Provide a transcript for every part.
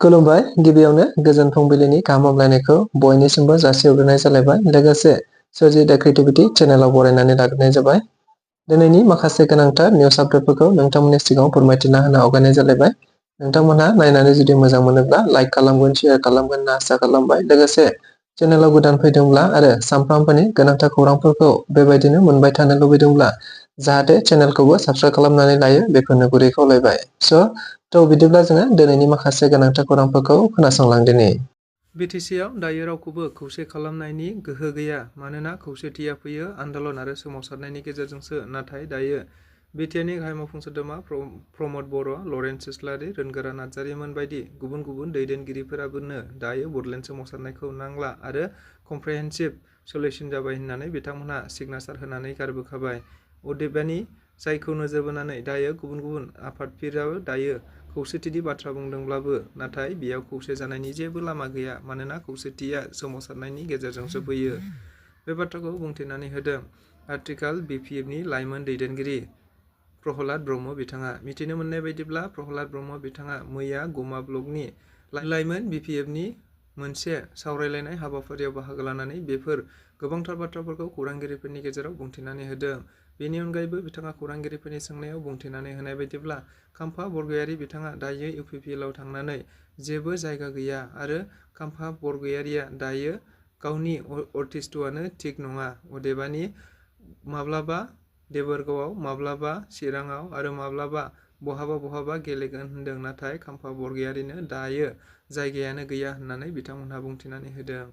खुलुमबाय। गिबियावनो गोजोन फुंबिलिनि गाहाम हामलायनायखौ बयनिसिमबो जासिहरग्रोनाय जालायबाय। लोगोसे सोरजि दा क्रिएटिभिटी चेनेलाव बरायनानै लाग्रोनाय जाबाय। दिनैनि माखासे गोनांथार निउस आपडेटफोरखौ नोंथांमोननि सिगाङाव फोरमायथिना होनो आवगायनाय जालायबाय। नोंथांमोनहा नायनानै जुदि मोजां मोनोब्ला लाइक खालामगोन, शेयार खालामगोन होनना आसा खालामबाय। लोगोसे चेनेलाव गोदान फैदोंब्ला आरो सानफ्रामबोनि गोनांथार खौरांफोरखौ बेबायदिनो मोनबाय थानो लुबैदोंब्ला जाहाथे चेनेलखौबो साबस्क्राइब खालामनानै लायो, बेखौनो गुरै खावलायबाय। बिदिब्ला जोङो दिनैनि माखासे गोनांथार खौरांफोरखौ खोनासंलांदिनि। बिटिसिआव दायो रावखौबो खौसे खालामनायनि गोहो गैया। मानोना खौसेथिया फैयो आन्दोलन आरो सोमावसारनायनि गेजेरजोंसो। नाथाय दायो बिटिआरनि गाहाय मावफुं सोद्रोमा प्रमद बर', लरेन्स इस्लारि, रोनगोरा नार्जारिमोन बायदि गुबुन गुबुन दैदेनगिरिफोराबोनो दायो बड'लेण्ड सोमावसारनायखौ नांला आरो कमप्रिहेन्सिभ सल्युशन जाबाय होननानै बिथांमोनहा सिगनेसार होनानै गारबोखाबाय। अदेबानि जायखौ नोजोर बोनानै दायो गुबुन गुबुन आफादफोराबो दायो खौसेथिनि बाथ्रा बुंदोंब्लाबो नाथाय बेयाव खौसे जानायनि जेबो लामा गैया। मानोना खौसेथिया सोमावसारनायनि गेजेरजोंसो फैयो। बे बाथ्राखौ बुंथिनानै होदों आथिखाल बिपिएफनि लाइमोन दैदेनगिरि प्रहलाद ब्रह्म बिथाङा। मिथिनो मोननाय बायदिब्ला प्रहलाद ब्रह्म बिथाङा मैया गुमा ब्लकनि लाइमोन बिपिएफनि मोनसे सावरायलायनाय हाबाफारियाव बाहागो लानानै बेफोर गोबांथार बाथ्राफोरखौ खौरांगिरिफोरनि गेजेराव बुंथिनानै होदों। बेनि अनगायैबो बिथाङा खौरांगिरिफोरनि सोंनायाव बुंथिनानै होनाय बायदिब्ला खाम्फा बरगयारि बिथाङा दायो इउपिपिएलआव थांनानै जेबो जायगा गैया आरो खाम्फा बरगयारिया दायो गावनि अस्तित्वआनो थिग नङा। अदेबानि माब्लाबा देबोरगावआव, माब्लाबा चिराङाव आरो माब्लाबा बहाबा गेलेगोन होनदों। नाथाय खाम्फा बरगयारिनो दायो जायगायानो गैया होननानै बिथांमोनहा बुंथिनानै होदों।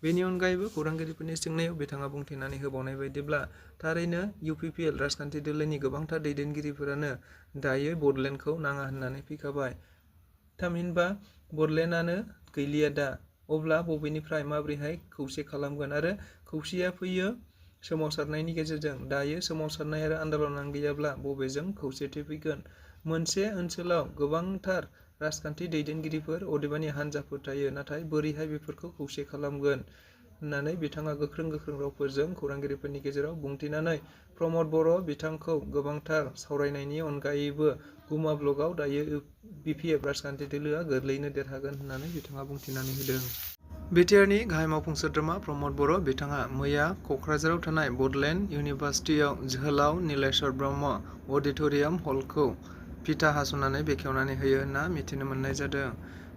बेनि अनगायैबो खौरांगिरिफोरनि सोंनायाव बिथाङा बुंथिनानै होबावनाय बायदिब्ला थारैनो इउपिपिएल राजखान्थि दोलोनि गोबांथार दैदेनगिरिफोरानो दायो बड'लेण्डखौ नाङा होननानै फैखाबाय। थामहिनबा बड'लेण्डआनो गैलिया दा। अब्ला बबेनिफ्राय माबोरैहाय खौसे खालामगोन आरो खौसेया फैयो सोमावसारनायनि गेजेरजों। दायो सोमावसारनाय आरो आन्दोलनानो गैयाब्ला बबेजों खौसेथि फैगोन? मोनसे ओनसोलाव गोबांथार राजखान्थि दैदेनगिरिफोर अदेबानि हान्जाफोर थायो। नाथाय बोरैहाय बेफोरखौ खौसे खालामगोन होननानै बिथाङा गोख्रों रावफोरजों खौरांगिरिफोरनि गेजेराव बुंथिनानै प्रमद बर' बिथांखौ गोबांथार सावरायनायनि अनगायैबो गुमा ब्लकआव दायो बिपिएफ राजखान्थि दोलोआ गोरलैयैनो देरहागोन होननानै बिथाङा बुंथिनानै होदों। बिटिआरनि गाहाय मावफुं सोद्रोमा प्रमद बर' बिथाङा मैया क'क्राझाराव थानाय बड'लेण्ड इउनिभार्सिटियाव जोहोलाव नीलेश्वर ब्रह्म अडिट'रियाम हलखौ फिथा हास'नानै बेखेवनानै होयो होनना मिथिनो मोननाय जादों।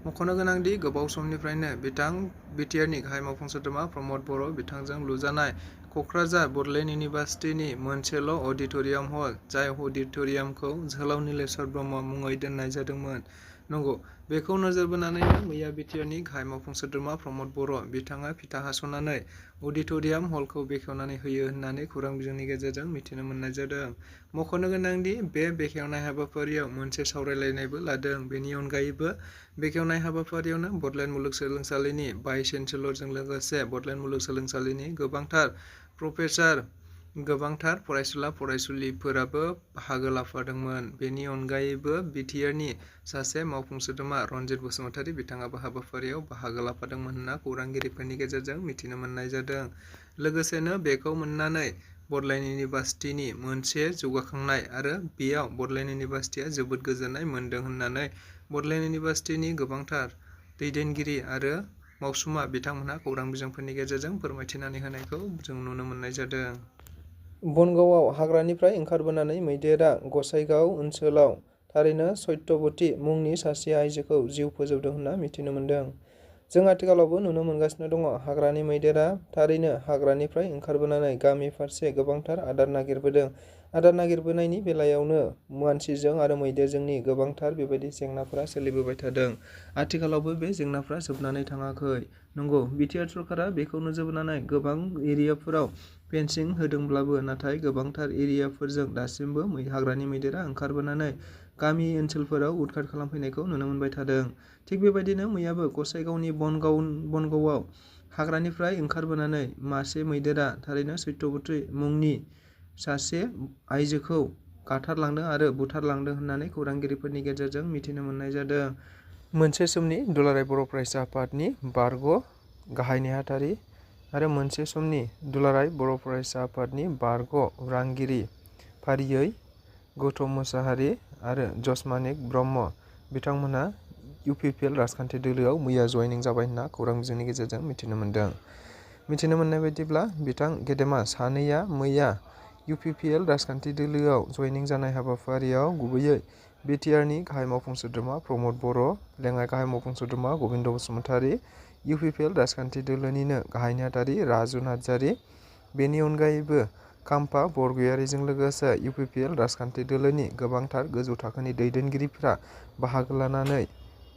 मख'नो गोनांदि गोबाव समनिफ्रायनो बिटिआरनि गाहाय मावफुं सोद्रोमा प्रमद बर' बिथांजों लुजानाय क'क्राझार बड'लेण्ड इउनिभार्सिटिनि मोनसेल' अडिट'रियाम हल, जाय अडिट'रियामखौ जोहोलाव नीलेश्वर ब्रह्म मुङै दोननाय जादोंमोन। नंगौ, बेखौ नोजोर बोनानैनो मैया बिटिआरनि गाहाय मावफुं सोद्रोमा प्रमद बर' बिथाङा फिथा हास'नानै अडिट'रियाम हलखौ बेखेवनानै होयो होननानै खौरां बिजोंनि गेजेरजों मिथिनो मोननाय जादों। मख'नो गोनांदि बे बेखेवनाय हाबाफारियाव मोनसे सावरायलायनायबो लादों। बेनि अनगायैबो बेखेवनाय हाबाफारियावनो बड'लेण्ड मुलुगसोलोंसालिनि भाइस चेन्सेलरजों लोगोसे बड'लेण्ड मुलुगसोलोंसालिनि गोबांथार प्रफेसार, गोबांथार फरायसुला फरायसुलिफोराबो बाहागो लाफादोंमोन। बेनि अनगायैबो बिटिआरनि सासे मावफुं सोद्रोमा रनजित बसुमतारी बिथाङाबो हाबाफारियाव बाहागो लाफादोंमोन होनना खौरांगिरिफोरनि गेजेरजों मिथिनो मोननाय जादों। लोगोसेनो बेखौ मोननानै बड'लेण्ड इउनिभार्सिटिनि मोनसे जौगाखांनाय आरो बेयाव बड'लेण्ड इउनिभार्सिटिया जोबोद गोजोननाय मोनदों होननानै बड'लेण्ड इउनिभार्सिटिनि गोबांथार दैदेनगिरि आरो मावसुमा बिथांमोनहा खौरां बिजोंफोरनि गेजेरजों फोरमायथिनानै होनायखौ जों नुनो मोननाय जादों। बनगावआव हाग्रानिफ्राय ओंखारबोनानै मैदेरा गसाइगाव ओनसोलाव थारैनो सत्यवती मुंनि सासे आइजोखौ जिउ फोजोबदों होनना मिथिनो मोनदों। जों आथिखालावबो नुनो मोनगासिनो दङ। हाग्रानि मैदेरा थारैनो हाग्रानिफ्राय ओंखारबोनानै गामि फारसे गोबांथार आदार नागिरबोदों। आदार नागिरबोनायनि बेलायावनो मानसिजों आरो मैदेरजोंनि गोबांथार बेबायदि जेंनाफोरा सोलिबोबाय थादों। आथिखालावबो बे जेंनाफ्रा जोबनानै थाङाखै। नंगौ, बिटिआर सरकारा बेखौ नोजोर बोनानै गोबां एरियाफोराव फेन्सिं होदोंब्लाबो नाथाय गोबांथार एरियाफोरजों दासिमबो हाग्रानि मैदेरा ओंखारबोनानै गामि ओनसोलफोराव उदखार खालामफैनायखौ नुनो मोनबाय थादों। थिग बेबायदिनो मैयाबो गसाइगावनि बनगावआव हाग्रानिफ्राय ओंखारबोनानै मासे मैदेरा थारैनो सत्यवती मुंनि सासे आइजोखौ गाथारलांदों आरो बुथारलांदों होननानै खौरांगिरिफोरनि गेजेरजों मिथिनो मोननाय जादों। मोनसे समनि दुलाराय बर' फरायसा आफादनि बारग' गाहाय नेहाथारि आरो मोनसे समनि दुलाराय बर' फरायसा आफादनि बारग' उरांगिरि फारियै गौतम मोसाहारि आरो जसमानिक ब्रह्म बिथांमोनहा UPPL राजखान्थि दोलोआव मैया जयनिं जाबाय होनना खौरां बिजोंनि गेजेरजों मिथिनो मोन्दों। मिथिनो मोननाय बायदिब्ला बिथां गेदेमा सानैया मैया UPPL राजखान्थि दोलोआव जयनिं जानाय हाबाफारियाव गुबैयै BTRनि गाहाय मावफुं सोद्रोमा प्रमद बर', लेङाइ गाहाय मावफुं सोद्रोमा गबिन्द बसुमतारी, UPPL राजखान्थि दोलोनिनो गाहाय नेहाथारि राजु नार्जारी, बेनि अनगायैबो खाम्फा बरगयारीजों लोगोसे UPPL राजखान्थि दोलोनि गोबांथार गोजौ थाखोनि दैदेनगिरिफ्रा बाहागो लानानै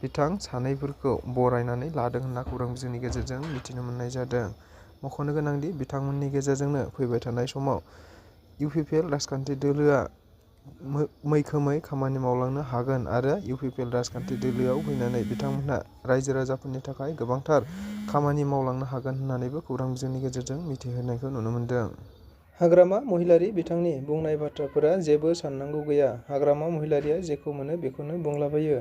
बिथां सानैफोरखौ बरायनानै लादों होनना खौरां बिजोंनि गेजेरजों मिथिनो मोननाय जादों। मख'नो गोनांदि बिथांमोननि गेजेरजोंनो फैबाय थानाय समाव UPPL राजखान्थि दोलोआ मैखोमै खामानि मावलांनो हागोन आरो UPPL राजखान्थि दोलोआव फैनानै बिथांमोनहा रायजो राजाफोरनि थाखाय गोबांथार खामानि मावलांनो हागोन होननानैबो खौरां बिजोंनि गेजेरजों मिथिहोनायखौ नुनो मोन्दों। हाग्रामा महिलारी बिथांनि बुंनाय बाथ्राफोरा जेबो साननांगौ गैया। हाग्रामा महिलारीया जेखौ मोनो बेखौनो बुंलाबायो।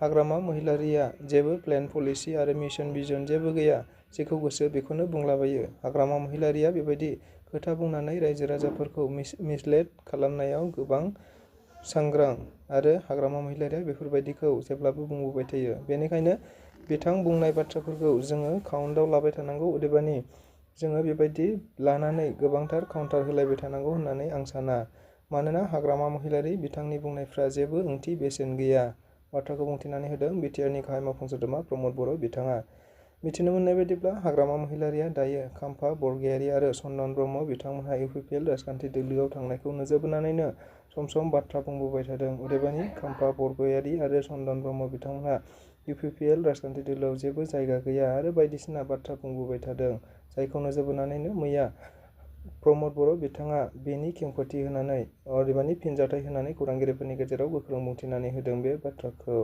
हाग्रामा महिलारीया जेबो प्लेन पलिसि आरो मिशन भिजन जेबो गैया। जेखौ गोसो बेखौनो बुंलाबायो। हाग्रामा महिलारीया बेबायदि खोथा बुंनानै रायजो राजाफोरखौ मिसलेड खालामनायाव गोबां सांग्रां आरो हाग्रामा महिलारीया बेफोरबायदिखौ जेब्लाबो बुंबोबाय थायो। बेनिखायनो बिथां बुंनाय बाथ्राफोरखौ जोङो काउन्टआव लाबाय थानांगौ, अदेबानि जोङो बेबायदि लानानै गोबांथार काउन्टार होलायबाय थानांगौ होननानै आं साना। मानोना हाग्रामा महिलारी बिथांनि बुंनायफ्रा जेबो ओंथि बेसेन गैया। बाथ्राखौ बुंथिनानै होदों BTRनि गाहाय मावफुं सोद्रोमा प्रमद बर' बिथाङा। मिथिनो मोननाय बायदिब्ला हाग्रामा महिलारीया दायो खाम्फा बरगयारी आरो चन्दन ब्रह्म बिथांमोनहा UPPL राजखान्थि दोलोआव थांनायखौ नोजोर बोनानैनो सम सम बाथ्रा बुंबोबाय थादों। अदेबानि खाम्फा बरगयारी आरो चन्दन ब्रह्म बिथांमोनहा UPPL राजखान्थि दोलोआव जेबो जायगा गैया आरो बायदिसिना बाथ्रा बुंबोबाय थादों। जायखौ नोजोर बोनानैनो मैया प्रमद बर' बिथाङा बेनि खेंफोरथि होनानै अदेबानि फिनजाथाय होनानै खौरांगिरिफोरनि गेजेराव गोख्रों बुंथिनानै होदों बे बाथ्राखौ।